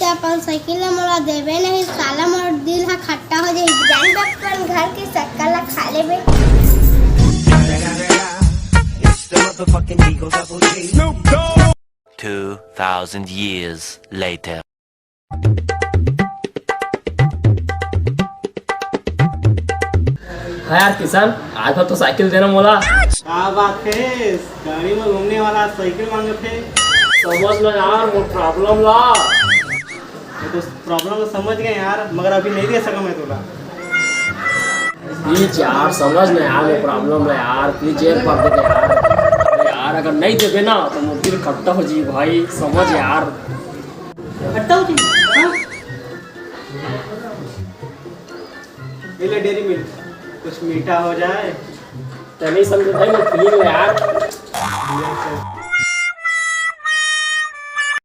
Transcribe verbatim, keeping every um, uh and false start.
अपन साइकिल ला मोला देबे नहीं, साला मोर दिल ह खट्टा हो जाही। जान अपन घर के शक्कर ला खा लेबे। Two thousand years later. हाँ यार किशन, आज भर तो साइकिल देना मोला। का बात है, गाड़ी में घूमने वाला साइकिल मांगत है। समझ ना यार मोर प्रॉब्लम ला। ये तो प्रॉब्लम तो समझ गए यार, मगर अभी नहीं दे सका मैं तोला। प्लीज यार समझ ना यार मोर प्रॉब्लम ला यार, प्लीज यार कर दे यार। अरे यार अगर नहीं देबे ना तो मोर दिल खट्टा हो जी भाई, समझ यार। खट्टा हो जी। हाँ? ये ले डेयरी मिल्क, कुछ मीठा हो जाए। तो नहीं समझे भाई, मैं फीलिंग यार।